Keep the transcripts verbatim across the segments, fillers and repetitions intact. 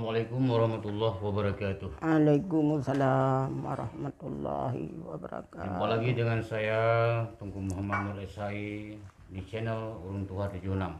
Assalamualaikum warahmatullahi wabarakatuh. Waalaikumsalam warahmatullahi wabarakatuh. Jumpa lagi dengan saya, Teungku Muhammad Nur Esai, di channel Ureuëng Tuha tujuh enam.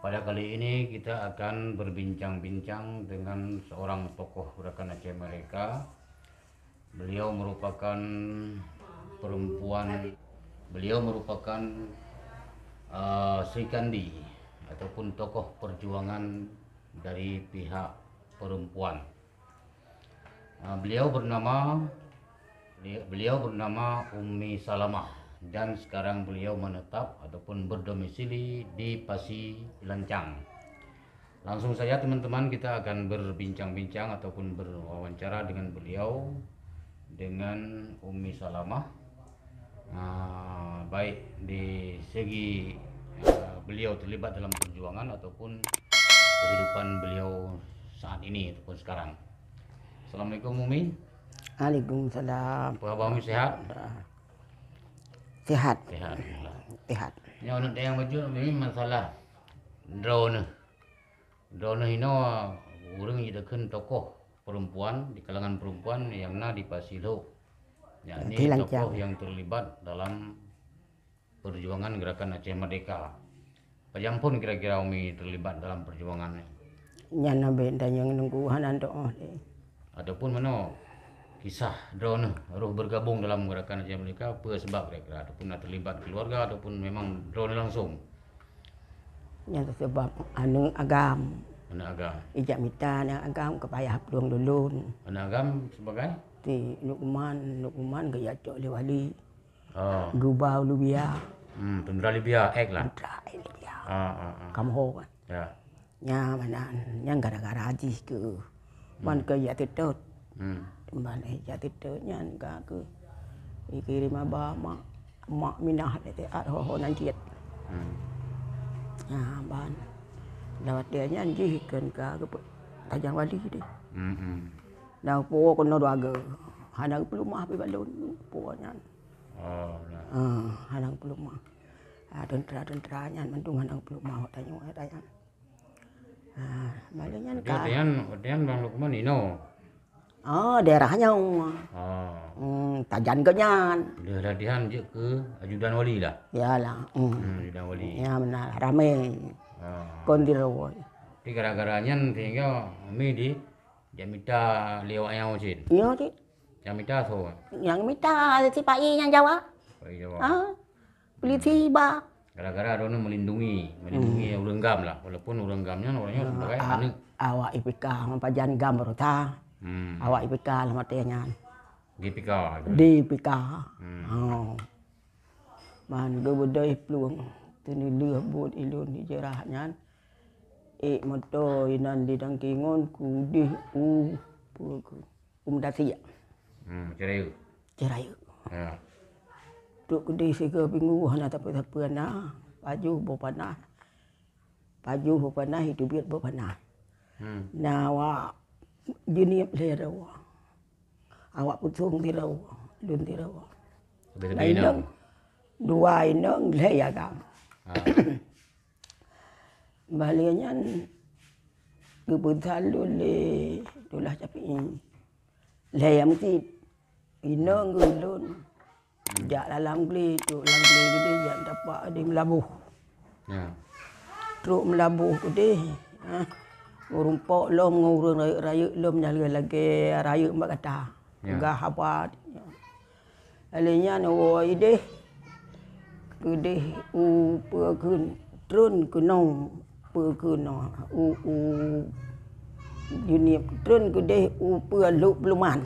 Pada kali ini kita akan berbincang-bincang dengan seorang tokoh Gerakan Aceh Merdeka. Beliau merupakan perempuan, beliau merupakan, eh, Sri Kandi ataupun tokoh perjuangan dari pihak perempuan. Ah, beliau bernama, beliau bernama Ummi Salamah dan sekarang beliau menetap ataupun berdomisili di Pasi Lancang. Langsung saja teman-teman, kita akan berbincang-bincang ataupun berwawancara dengan beliau, dengan Ummi Salamah. Ah, baik di segi, ah, beliau terlibat dalam perjuangan ataupun kehidupan beliau saat ini ataupun sekarang. Assalamualaikum, Umi. Waalaikumsalam. Apa khabar, Umi, sehat? Sehat. Sehat, alhamdulillah. Sehat. Nyoe aneuk dayang bacut, Umi, masalah droeneuh. Droeneuh inoe ureuëng jideukeuen tokoh perempuan di kalangan perempuan nyang na di Pasi Lhok. Yakni tokoh yang terlibat dalam perjuangan Gerakan Aceh Merdeka. Pajan phon kira-kira Umi terlibat dalam perjuangan nyan? Nyan abéh tanyong nunggu hana doh deh. Ataupun manoe kisah droeneuh roh bergabung dalam Gerakan Aceh Merdeka, peue sebab kira-kira? Ataupun na terlibat keluarga ataupun memang droeneuh langsung? Nyan sebab aneuk agam. Aneuk agam. Ijak mita aneuk agam keu payah plueng lôn. Aneuk agam sebagai? Ti Lukman, Lukman geujak cok lé wali. Oh. Geuba u Libya. Hmm, tentara Libya, ek lah. Tentara ek Libya. Ah, ah, ah. Kamho kan. Ya. Nya mana, nyang gara-gara jih keu. Man keu jak teutot. Hmm. Ban jak teutot nyan ka keu. Ikirim aba mak, mak Minah lé teuat ho-ho nan cit. Hmm. Nah, ban. Lewat dia nyan jih keu ka keu tajang wali deh. Hmm, hmm. Dah po keunoe dua go. Hana geupeuleumah pi balon po nyan. Oh, nah. Ah, hana geupeuleumah. Ah, tentara-tentara nyan mandum hana geupeuleumah tanyoe ayat nyan. Ah, malah nyan ka. Latihan, latihan Bang Lukman inoe. Oh, daerah nyoe. Oh. Hmm, tajan geuh nyan. Dia latihan jeuet keu ajudan wali lah. Yalah. Hmm. Hmm, ajudan wali. Ya benar, ramé. Oh. Kon di Rawoi. Tapi gara-gara nyan sehingga Umi di Jak mita lé awak nyan cit? Nyoe cit. Nyang mita soe? Nyang mita sipa-i nyang Jawa. Sipa-i Jawa. Ha? Polisi ba. Gara-gara droeneuh melindungi, melindungi ureuëng gam lah. Walaupun ureuëng gam nyan, ureuëng nyan sebagai aneuk. Awak I P K, pajan gam baroesa. Hmm. Awak I P K lah maté nyan. Di I P K. Di I P K. Hmm. Oh. Man geubeudôh plueng, teuneulheueh buet ilôn hijeurah nyan, ék moto inan di Dangkingon keudeh u, peue keu, u Meudasiek. Hmm, Cirayeuk. Cirayeuk. Ya. Trok keudeh sigoe minggu hana sapeue-sapeue na, pajoh boh panah. Pajoh boh panah, iteubiet boh panah. Hmm. Na awak jeunieb lhèe droe. Awak pusong sidroe, lôn sidroe. Dua inong. Dua inong, lhèe agam. Ah. Bah lheueh nyan geupeusan lôn lé Abdullah Syafi'i. Lhèe meusit. Inong geulôn. Jak lam glé, trok lam glé keudeh, jak tapak di Meulaboh. Ya. Trok Meulaboh keudeh, ha, meurumpok lom ngon ureuëng rayeuk-rayeuk lom nyang lagée rayeuk bak gata. Ya. Peugah haba. Lheueh nyan woe ideh keudeh u peue kheun, treun keunoe peue kheun, u, u Jeunieb treun keudeh u peue Lhok Peuluman.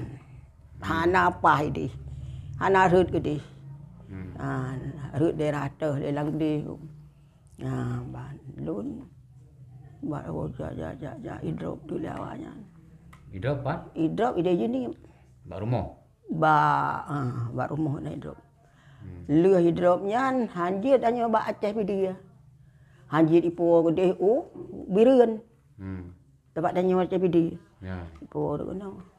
Hana paih ideh. Hana rhot keudeh. Hmm. Ha, rhot daerah teuh lé lam keudeh. Ha, ban lôn bak jak, jak, jak, jak idrop tu lé awak nyan. Idrop pat? Idrop ideh Jeunieb. Bak rumoh? Bak, ha, bak rumoh na idrop. Hmm. Lheueh idrop nyan, hanjeuet tanyoe bak Aceh Pidie. Hanjeuet ipo keudeh u Bireuen. Hmm. Teumpat tanyoe Aceh Pidie. Ya. Ipo keudeh keunoe.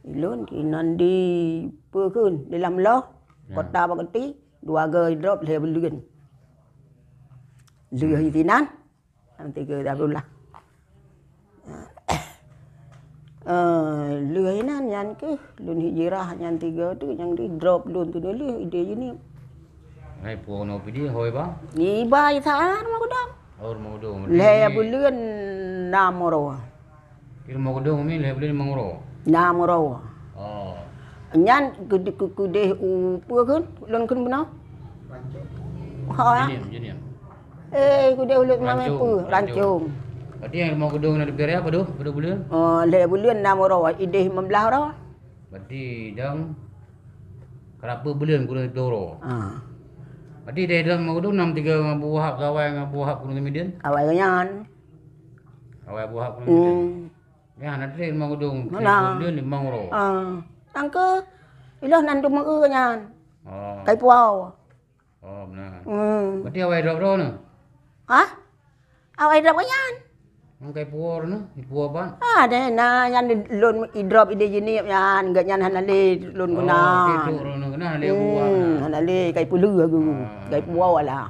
Ilôn inan di peue kheun, di Lamloh, ya, kota Bakeuti, dua go idrop lhèe buleuen. Lheueh isinan, lam tiga Abdullah. Eh, lheueh inan nyan keuh lôn hijrah nyan tiga tu nyang di drop lôn tu dulu ide jini. Hai puang no pidi hoi ba? Iba isa rumah gudang. Oh, rumah gudang. Lhèe buleuen nam uroe. Di rumah gudang mi lhèe buleuen nam uroe. Nam uroe. Oh. Nyan keu-, keu-, keudeh u peue kheun lôn kheun beuna? Ha. Jenim, jenim. Eh, keudeh ulôn mamai peue? Rancong. Rancong. Berarti nyang rumah gudang na diberi apa tu? Pada buleuen? Oh, lhèe buleuen nam uroe, ideh lima belas uroe. Berarti dang kerapa buleuen kurang siplôh uroe. Ah. Berarti dari dalam rumah gudang nam tiga ngon Abu Wahab, kawai ngon Abu Wahab kurang semideun? Awai nyan. Kawai Abu Wahab kurang semideun. Hmm. Ya, na dari rumah gudang. Mana? Buleuen limong uroe. Ah. Tangke iloh nan tu meu nyan. Oh. Kai puau. Oh, beuna. Hmm. Berarti awai drop droe nyoe? Hah? Awai drop nyan? Ngon kai puor nyoe, ipuor ban? Ah, deh, na nyan lôn idrop ide jini nyan, gak nyan hana lé lôn guna. Oh, itu droe nyoe kena lé buah. Hmm, hana lé kai peuleuh aku. Ah. Kai puor lah.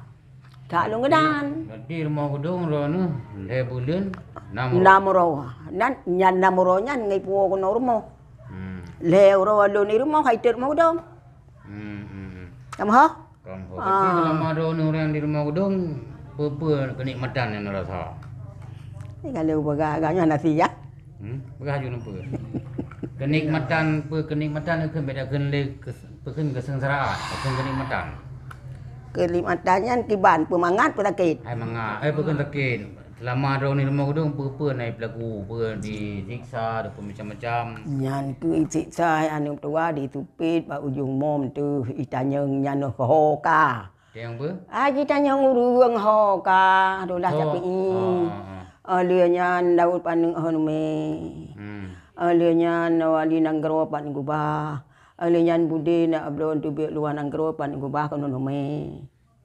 Tak lôn guna. Berarti rumah gudang droe nyoe lhèe buleuen nam uroe. Nam uroe. Nan nyan nam uroe nyan ngai puor keunoe rumoh. Hmm. Lhèe uroe lôn di rumoh hai teuk rumah gudang. Hmm, hmm, hmm. Kamu ho? Kon ho. Ah. Tapi selama droeneuh ureueng di rumah gudang, peue-peue keunikmatan nyang neurasa? Ni kalau peugah agaknya nasi ya. Hmm? Peugah aju neupeu. Keunikmatan, peue keunikmatan kheun beda kheun lé kes-, peue kheun kesengsaraan, peue kheun keunikmatan. Keunikmatan nyan kiban, peue mangat, peue sakét. Hai mangat, eh, peue kheun sakét. Selama droeneuh di rumah gudang, peue-peue na peulaku, peue disiksa, peue macam-macam. Nyan keuh siksa aneuk tuha di Pit bak ujong mom teuh itanyong nyan ho ka. Tanyong peue? Ah, jitanyong ureueng ho ka, Abdullah Syafi'i. Ah, ah, ah. Oh, lheueh nyan Daud Paneuk ho numé. Hmm. Oh, lheueh nyan Wali Nanggroe pat neugubah. Oh, lheueh nyan Bude nak bloe teubiet luwa nanggroe pat neugubah keunoe numé.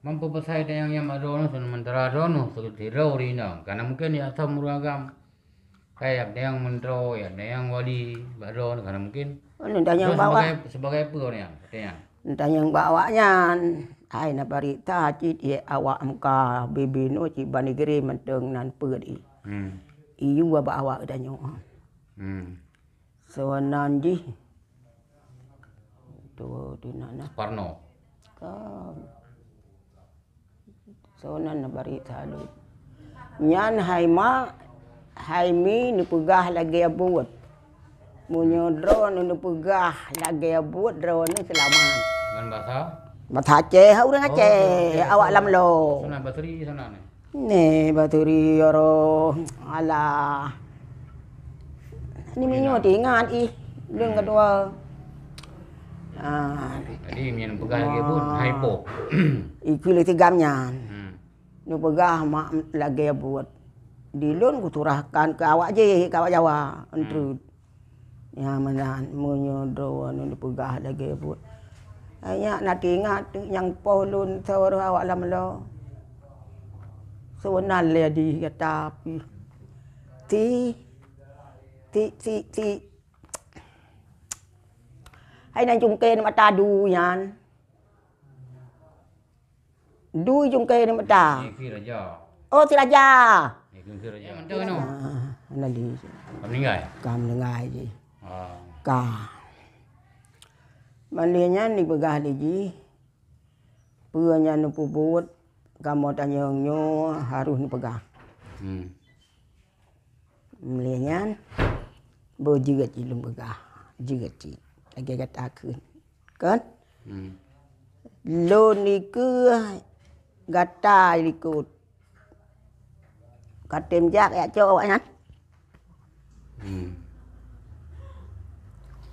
Mampu pasai tanyong nyang bak droeneuh seumeuntara droeneuh sidroe rinong. Kana mungken ya atom ureueng agam. Kai yak dayang meuntroe, yak dayang wali, bak droe ka na mungken. Anu dayang bawak. Sebagai, sebagai peue ureueng nyan? Dayang bawak nyan, hai na barita cit ye awak muka bibi nu cit ban negeri mantong nan peuet i. Hmm. Iyu bak awak tanyoe. Hmm. Soe nan jih. Tu, tu nak, nak. Suparno. Ka. Soe nan bari salut. Nyan hai mak, hai mi neupeugah lagèe buet. Meunyoe droeneuh neupeugah lagèe buet, droeneuh seulamat. Ngon bahasa? Bahasa Aceh, ureueng Aceh, awak lam lo. Soe nan Baturi, soe nan? Nè, Baturi, ya roh. Alah. Ni meunyoe teuingat ih, lôn keudua. Ah. Jadi, meunyoe neupeugah lagèe buet, hai po. Ikeu lé tigam nyan. Hmm. Neupeugah mak lagèe buet. Di lôn kusurahkan keu awak jih, keu awak Jawa, eunteuk. Nyang meunan, meunyoe droeneuh neupeugah lagèe buet. Hai nyak na teuingat teuk nyang poh lôn soe roh awak lam lo. Soe nan lé di gata pih. Ti, ti, ti, ti. Hai nan cungke mata du nyan. Dui cungke ni meuta. Ni si raja. Oh, si raja. Ni si raja. Mantong inoe. Ah, lali. Ka meninggai? Ka meninggai jih. Ah. Ka. Malèe nyan dipeugah lé jih. Peue nyang neupeubuet, kamoe tanyong nyoe harôh neupeugah. Hmm. Mulai nyan, beu jeuet cit lôn peugah, jeuet cit. Lagèe gata kheun. Kan? Hmm. Lôn dikeue gata likot. Ka tem jak yak cok awak nyan. Hmm.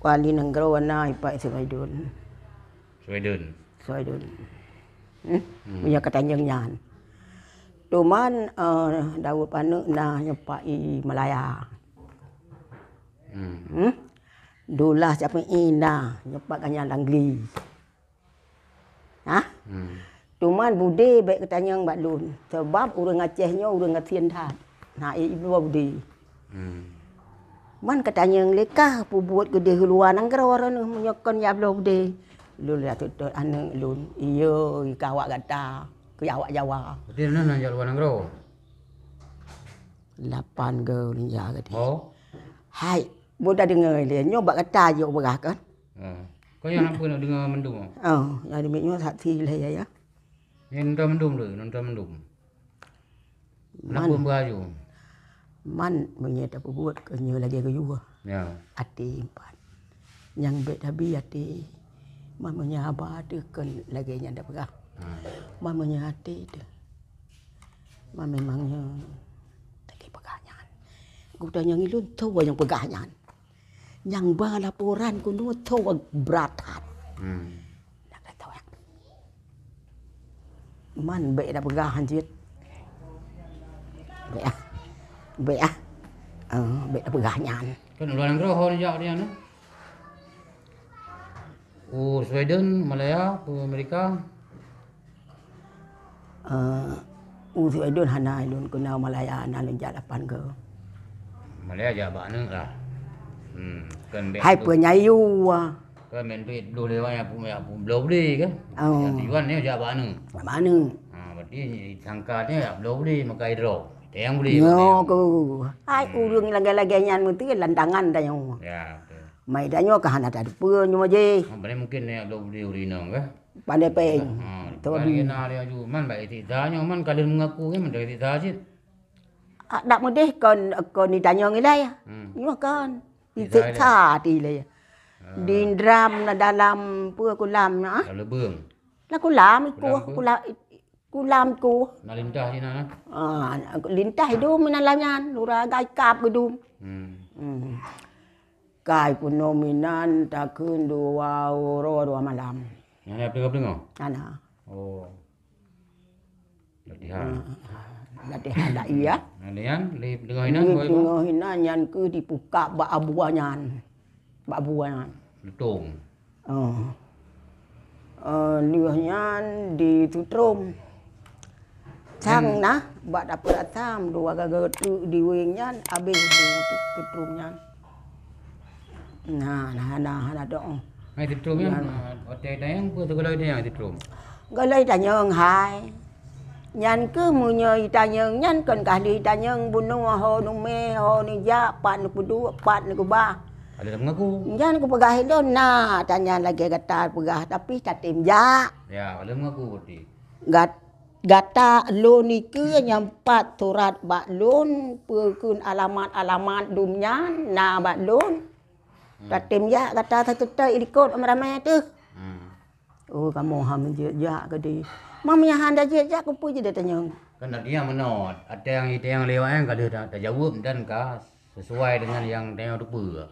Wali nanggroe na ipak Subaidun. Subaidun. Subaidun. Hmm? Hmm. Meunyoe ka tanyong nyan. Cuman, eh, Daud Paneuk na nyoe pak i Malaya. Hmm. Hmm? Dullah Syafi'i na nyoe pak ganya Langgli. Hah? Hmm. Cuman Bude bèk geutanyong bak lôn, sabab ureueng Aceh nyoe ureueng gasien that. Na, eh, ibloe Bude. Hmm. Man katanyong lé kah peubuet keudeh luwa nanggroe droeneuh meunyoe kon ya bloe keudeh. Lôn ya tot-tot aneuk lôn, iya, keu awak gata, keu awak Jawa. Berarti droeneuh na jak luwa nanggroe? Lapan go lôn jak gaki. Oh. Hai, buda deungoe lé, nyoe bak gata jok beurah kan? Ha. Kau nyang hana peue nak deungoe mandum? Oh, nyang demi nyoe saksi lé ya, ya. Ni nonton mandum tu, nonton mandum. Kenapa Man. Beraju? Man meunyoe tapeubuet keu nyoe lagèe geuyue. Ya. Até empat. Nyang bèk tabi até. Man meunyoe haba teuh kon lagèe nyan tapeugah. Ha. Man meunyoe até teuh. Man memang nyoe lagèe peugah nyan. Geutanyoe ngon lôn tho nyang peugah nyan. Nyang ba laporan keunoe tho brat that. Hmm. Nak kata orang. Man bèk dah peugah hanjeuet. Bèk ah. Bèk ah. Ah, bèk dah peugah nyan. Kan luar negara ho jak dia ni. U Sweden, Malaya, u Amerika. Eh, u Sweden hana lôn keunong, Malaya hana lôn jak lapan go. Malaya jak bak aneuk lah. Hmm, kan bèk Hai tu. Peunyayu ah. Kan main duit dua puluh lewat yang pun, yang pun bloe beli kan. Oh. Yang tujuan ni jak bak aneuk. Bak aneuk. Ha, berarti sangka ni jak bloe beli makai draw. Tayang beli. Nyoe ku. Hai ureueng lagèe-lagèe nyan meuti lantangan tanyoe. Ya, betul. Mai tanyoe ka hana tateupeue nyoe jih. Ha, berarti mungkin ni jak bloe beli ureueng inong kan. Pandai peng. Ha, tapi na dia ju man bak itikda nyoe man ka lheueh mengaku kan, mengaku itikda cit. Ah, dak meudeh kon, kon ditanyong ilai. Hmm. Nyoe kon. Itikda ilai. Itikda ilai. Ah. Di dram na dalam peue kulam na. Dalam lubang. Lah kulam ikuh, kulam ikuh. Na lintah sinan. Ah, lintah idum na lam nyan, lura gai kap geudum. Hmm. Hmm. Kai peunoh minan takheun dua uroe dua malam. Nyang na peungoh-peungoh? Ana. Oh. Latihan. Ah, latihan dak iya. Nah, nyan, di teungoh inan, di teungoh inan nyan keuh dipukak bak abua nyan. Bak abua nyan. Lutong. Oh. Eh, lheueh nyan di Sutrom. Sang nah, bak dapur asam, dua gaga teuk di weng nyan, habéh bu Sutrom nyan. Nah, nah, nah, nah, dong. Hai Sutrom nyan, watèe tanyong peue teugulai tanyong Sutrom? Gulai tanyong hai. Nyan keuh meunyoe itanyong nyan kon kah lheueh itanyong bunoe ho neumè, ho neujak, pat neupeuduek, pat neukeubah. Ada mengaku. Nyan kupeugah ilôn na, tanya lagèe gata peugah, tapi tatem jak. Ya, ada mengaku berarti. Gat-, gata lôn nikeue nyang pat surat bak lôn, peue kheun alamat-alamat dum nyan na bak lôn. Hmm. Tatem jak gata sakeutôt ilikot ramè-ramè teuh. Hmm. Oh, kamoe han jeuet jak keudeh. Meunyoe han jeuet jak, keupeue jeuet tanyong? Kan artinya meunoe, ada yang, ada yang lewat kan ka lheueh ta-, tajaweueb dan ka sesuai dengan yang tanyong teupeue.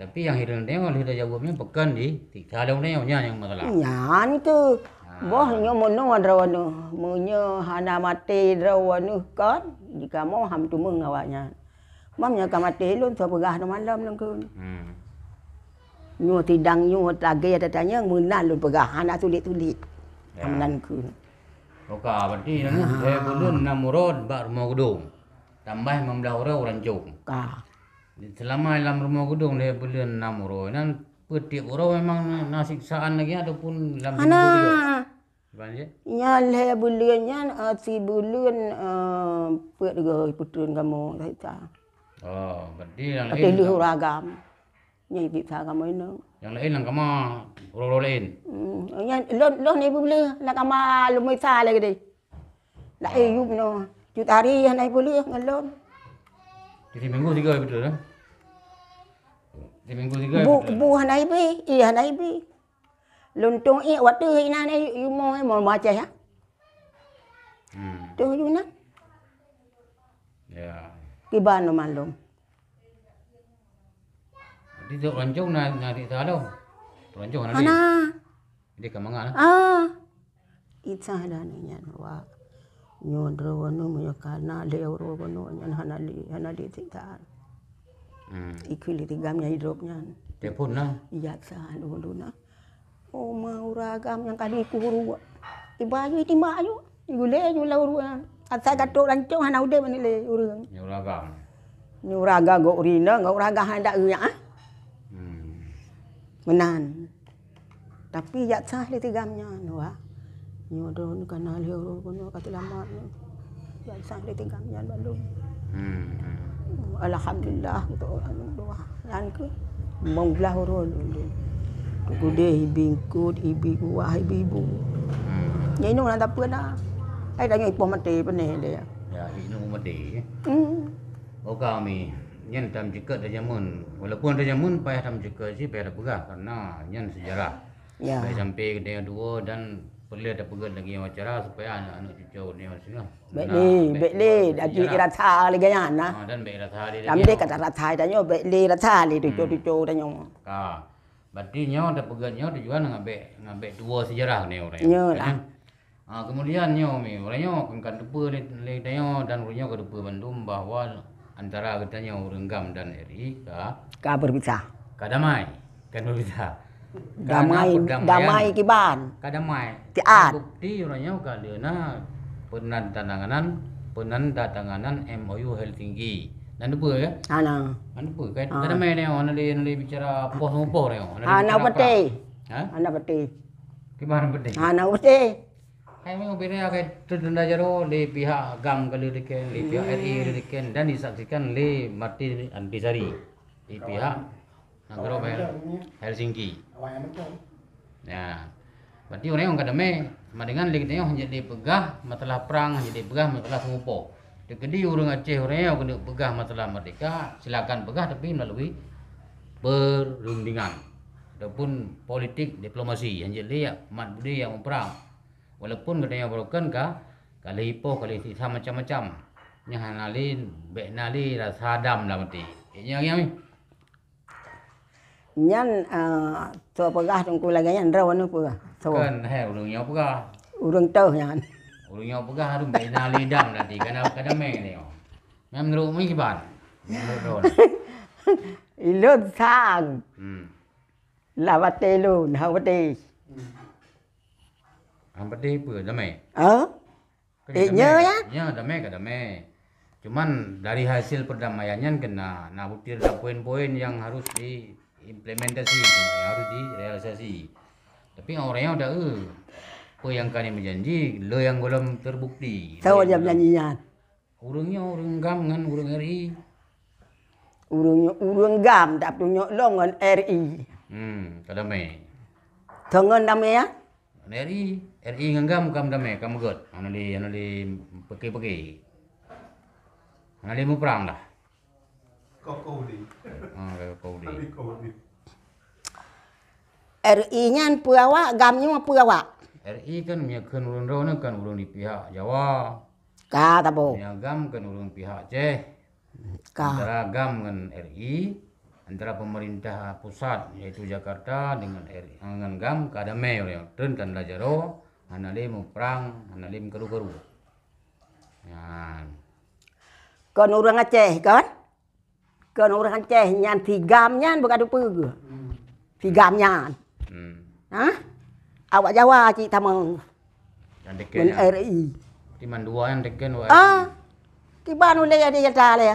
Tapi yang hireuen tanyong lheueh tajaweueb nyan pakon disiksa lom tanyong nyan nyang masalah. Nyan keuh. Ha. Boh nyoe meunoe droeneuh, meunyoe hana maté droeneuh kon, di kamoe han teumeung awaknyan. Mam nyoe ka maté lôn, soe peugah nyoe malam lôn kheun. Hmm. Nyoe sidang nyoe lagèe tatanyong meunan lôn peugah, hana tuléh-tuléh. Ya. Meunan kheun. Oka, berarti lhèe buleuen nam uroe bak rumoh geudong. Tambah limong blaih uroe u Rancong. Ka. Selama lam rumoh geudong lhèe buleuen nam uroe, nyan peue tiep uroe memang na siksaan lagi ataupun lam Hana. Minggu juga? Kiban jih? Nyan lhèe buleuen nyan, eh, sibuleuen, eh, peuet goe putreun kamoe, tak siksa. Oh, berarti nyang laén lheueh ureueng agam. Nyan siksa kamoe inong. Nyang laén lam kama, uroe-uroe laén? Hmm, nyan lôn, lôn ibu bleuh, lam kama lôn meusa lagèe tadi. Laén yub nyoe. Cut Ari hana ibu bleuh ngon lôn. Jadi minggu tiga betul, eh? Jadi minggu tiga Bu, betul. Bu hana ibi, iya hana ibi. Lôn tueng ék watèe inan ék yumoe, eh, mo macah ya. Hmm. Tuh yunan. Ya. Kiban lom malom. Di Tok Rancong na, na siksa lom. Tok Rancong hana lé. Hana. Jadi ka mangat lah. Ah. Siksa dah ni nyan, wak. Nyoe droeneuh meunyoe kana lé uroe keunoe nyan hana lé, hana lé siksa. Hmm. Ikheun lé tigam nyang idrop nyan. Telepon lah. Ijak sa dulu nah. Oh, ma ureueng agam nyang ka di kubu ruwah. Iba aju, itimbak aju. Igulé aju lam ureueng. Asai ka trok Rancong hana udép ni lé ureueng. Nyoe ureueng agam. Nyoe ureueng agam gok ureueng inong, gok ureueng agam hana dak riak, ah. Hmm. Meunan. Tapi jak sah lé tigam nyan, wak. Nyoe droeneuh kana lhèe uroe keunoe ka seulamat nyoe. Jak sah lé tigam nyan balum. Hmm. Alhamdulillah untuk anu doa. Lan ke mong blah urun dulu. Gudeh ibi engkut, ibi kuah, ibi ibu. Hmm. Nyan inong nak tapeue na. Ai tanyoe ipoh maté peuneh dia. Ya, inong maté. Hmm. Oh kami nyan tam ceukeut dah jameun. Walaupun dah jameun payah tam ceukeut sih payah peugah karena nyan sejarah. Ya. Baik sampai ke dia dua dan perlu ada peugah lagi acara supaya anak-anak cucu dia singoh. Baik le, baik le, dak jih rasa lagi nyan nah. Ah, dan baik rasa dia. Lam deh kata rasa tanyoe, baik le rasa le cucu-cucu tanyoe. Ka. Berarti nyoe dah peugah nyoe tujuan ngabek ngabek dua sejarah ni orang. Nyolah. Ha, kemudian nyoe mi, orang nyoe kan kan teupeu lé lé tanyoe dan orang nyoe ka teupeu bandum bahwa antara geutanyoe ureuëng GAM dan RI ka Ka berpisah. ka damai, kan berpisah. Damai, damai kiban. Ka damai. Tiat. Bukti orang nyoe ka lé na penandatanganan penandatanganan MOU Helsinki. Dan teupeu ya? Hana. Kan teupeu kan? Ka damai ni, orang lé lé bicara poh sama poh ni. Hana betul. Ha? Hana betul. Kiban betul. Hana betul. Hai memang beda kai tenda jaro di pihak GAM kali deken, di pihak RI kali deken dan disaksikan oleh Martin Antisari di pihak Nagara Helsinki. Ya. Berarti orang yang kadame, sama dengan lagi tengok jadi peugah masalah perang, jadi peugah masalah pengupo. Jadi urang Aceh orang yang kena peugah masalah merdeka, silakan peugah tapi melalui perundingan ataupun politik diplomasi yang jadi mat budi yang perang. Walaupun geutanyoe barokan ka ka lheuh ipoh ka lheuh siksa macam-macam. Nyan hana lé bèk na lé rasa dam lam até. Nyan nyan. Nyan uh, so peugah teungku lagèe nyan droe anu peugah. So. Kan hai ureueng nyoe peugah. Ureueng toh nyan. Ureueng nyoe peugah harus bèk na lé dam lam até kana kada mè nyoe. Nyan menurut mu kiban. Menurut droe. Ilôn sang. Hmm. Lah baté lôn, hau baté. Hang pedih peue damai? Ha? Eh, nyo ya? Ya, damai ka damai. Cuman dari hasil perdamaian nyan kena na butir na poin-poin yang harus diimplementasi, yang harus direalisasi. Tapi orang yang udah eh, apa yang kami berjanji, lo yang belum terbukti. Tahu dia berjanji nyan. Ureueng nyoe ureueng GAM ngon ureueng RI. Ureueng nyoe ureueng GAM tak tunyok long ngon RI. Hmm, ka damai. Tongon damai ya? RI, RI ngon GAM kam damai, kam gèt. Hana lé, hana lé peke-peke. Hana lé muprang dah. Kau kau di. Ha, kau di. Tapi kau di. RI nyan peue awak, GAM nyoe peue awak? RI kan meunyoe kheun ureueng droe nyoe kan ureueng di pihak Jawa. Ka tabo. Meunyoe GAM kan ureueng pihak Aceh. Ka. Antara GAM ngon RI, antara pemerintah pusat yaitu Jakarta dengan RI, ngon GAM ka damai ureueng. Treun tanda jaro, hana lé muprang, hana lé meukaru-karu. Nyan. Kon ureueng Aceh kan? Kon ureueng Aceh nyan si GAM nyan bukan dupeue. Si GAM nyan. Hmm. Ha? Awak Jawa cit tamong. Yang deken Ngon ya. RI. Di mandua yang deken wa. Ah. Kiban ulèe ada nyata lé.